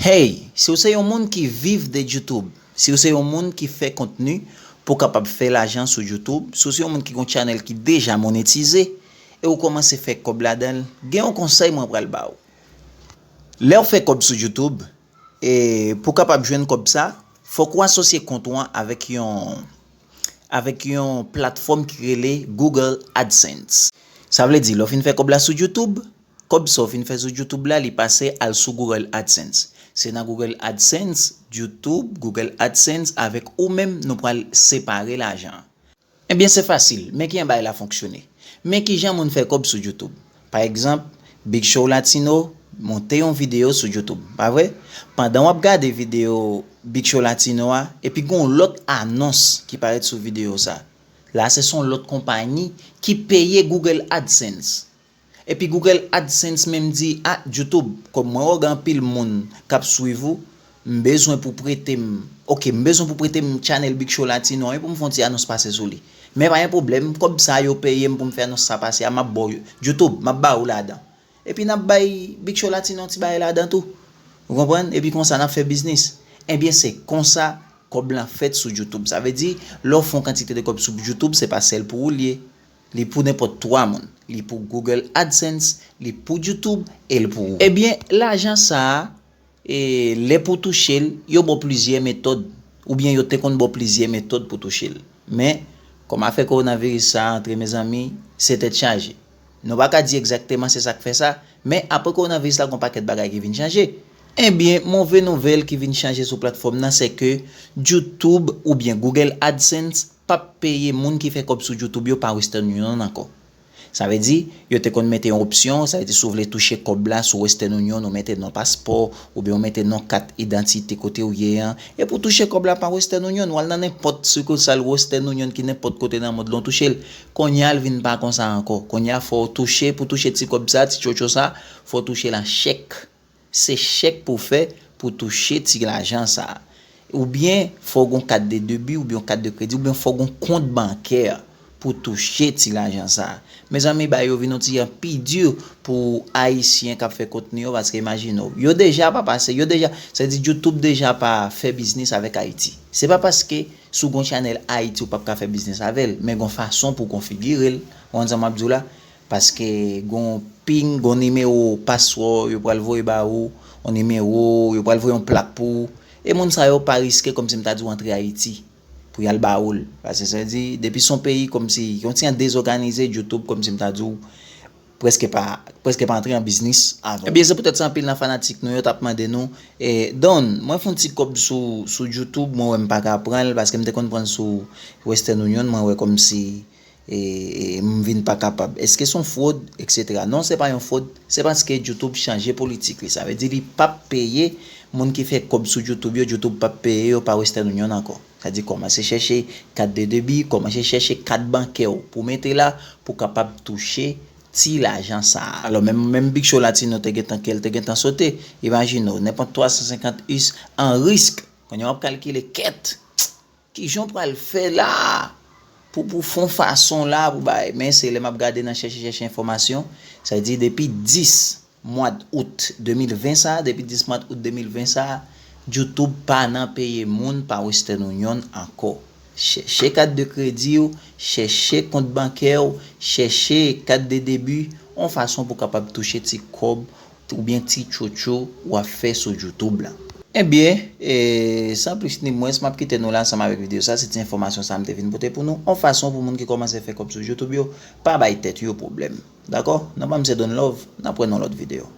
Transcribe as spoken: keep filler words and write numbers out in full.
Hey, si w se yon moun ki viv de YouTube, si w se yon moun ki fè kontni pou w kapab fè lajan sou YouTube, si w se yon moun ki gon channel ki deja monetize e w kòmanse fè kòb ladan l, gen yon konsèy mwen pral ba w. Lè w fè kòb sou YouTube, e pou w kapab jwenn kòb sa, fòk ou asosye kont ou an avèk yon avèk yon platfòm ki rele Google AdSense. Sa vle di, lè w fin fè kòb la sou YouTube, kòb sa w fin fè sou YouTube la, li pase al sou Google AdSense. Se nan Google AdSense, YouTube, Google AdSense avèk ou menm nou pral separe lajan. Ebyen, se fasil. Men kijan bagay la fonksyone. Men kijan moun fè kòb sou YouTube. Pa egzanp, Big Show Latino monte yon videyo sou YouTube, pa vre? Pandan w ap gade videyo Big Show Latino a, epi gen yon lòt anons ki parèt sou videyo sa. La, se son lòt konpayi ki peye Google AdSense. Epi Google AdSense menm di, a, YouTube, kòm mwen wè gen anpil moun k ap swiv ou, m bezwen pou prete m, ok, m bezwen pou prete m channel Big Show Latino an wi pou m fè yon ti anons pase sou li. Men pa gen pwoblèm, kòb sa yo peye m pou m fè anons sa pase a, m ap ba w, YouTube, m ap ba ou ladan. Epi n ap bay Big Show Latino yon ti bagay ladan tou. Ou konprann? Epi konsa n ap fè biznis. Ebyen, se konsa kòb lan fèt sou YouTube. Sa vle di, lè w fè yon kantite de kòb sou YouTube, se pa sèl pou ou l ye. Li pou nenpòt twa moun. Li pou Google AdSense, li pou YouTube, e l pou ou. Ebyen, lajan sa a, e lè pou touche l, yo ba w plizyè metòd, oubyen yo te konn ba w plizyè metòd pou touche l. Men, kòm afè kowonaviris sa a antre, mezanmi, se tèt chaje. Nou pa ka di egzakteman se sa k fè sa, men apre kowonaviris la, gen yon pakèt bagay ki vin chanje. Ebyen, move nouvèl ki vin chanje sou platfòm nan, se ke YouTube oubyen Google AdSense p ap peye moun ki fè kòb sou YouTube yo pa Western Union ankò. Sa vle di, yo te konn mete yon opsyon, sa vle di si w vle touche kòb la sou Western Union, ou mete non paspò, oubyen ou mete non kat idantite kote w ye an. E pou touche kòb la pa Western Union, w al nan nenpòt sikilsal Western Union ki nenpòt kote nan mond lan, w touche l. Kounye a, l vin pa konsa ankò. Kounye a, fò w touche, pou touche ti kòb sa, ti tchotcho sa, fò w touche l an chèk. Se chèk pou w fè pou touche ti lajan sa a. Oubyen, fò w gen yon kat de debi, oubyen yon kat de kredi, oubyen fò w gen yon kont bankè pou touche ti lajan sa a. Mezanmi, bagay yo vin yon ti jan pi di pou Ayisyen k ap fè kontni yo, paske imajine w, yo deja pa pase, yo deja, sa vle di YouTube deja pa fè biznis avèk Ayiti. Se pa paske si w gen yon channel Ayiti, ou p ap ka fè biznis avè l, men gen yon fason pou w konfigire l, ou konprann sa m ap di w la? Paske gon ping, gon nimewo paswò yo pral voye ba ou, yon nimewo, yo pral voye yon plak pou ou. E moun sa yo pa riske kòmsi m ta di w antre Ayiti pou y al ba ou l. Paske sa vle di, depi se yon peyi kòmsi, yon ti jan dezòganize, YouTube kòmsi m ta di w, prèske pa, prèske pa antre an biznis avè w. Ebyen, se poutèt sa anpil nan fanatik nou yo t ap mande nou, e, Don, mwen fè yon ti kòb sou, sou YouTube, mwen wè m pa ka pran l, paske m te konn pran l sou Western Union, mwen wè kòmsi e, e m vin pa kapab. Èske se yon fwod, etsetera? Non, se pa yon fwod. Se paske YouTube chanje politik li. Sa vle di li p ap peye moun ki fè kòb sou YouTube yo, YouTube p ap peye yo pa Western Union ankò. Sa di kòmanse chèche kat de debi, kòmanse chèche kat bankè w pou mete la, pou kapab touche ti lajan sa a. Alò, menm, menm Big Show Latino te gentan ke l te gentan sote. Imajine w, nenpòt twa san senkant us an risk. Kounye a w ap kalkile, kèt! Kijan w pral fè la pou, pou fè yon fason la pou bay? Men se lè m ap gade nan chèche, chèche enfòmasyon, sa di depi dis mwa d out de mil ven sa, depi dis mwa d out de mil ven sa, YouTube pa nan peye moun pa Western Union ankò. Chèche kat de kredi w, chèche kont bankè w, chèche kat de debi, yon fason pou kapab touche ti kòb oubyen ti tchotcho w ap fè sou YouTube la. Ebyen, e, san plis ni mwens, m ap kite nou la ansanm avèk videyo sa. Se ti enfòmasyon sa m te vin pote pou nou. Yon fason pou moun ki kòmanse fè kòb sou YouTube yo pa bay tèt yo pwoblèm. Dakò? Non pa m se Don Love, n ap wè nan lòt videyo.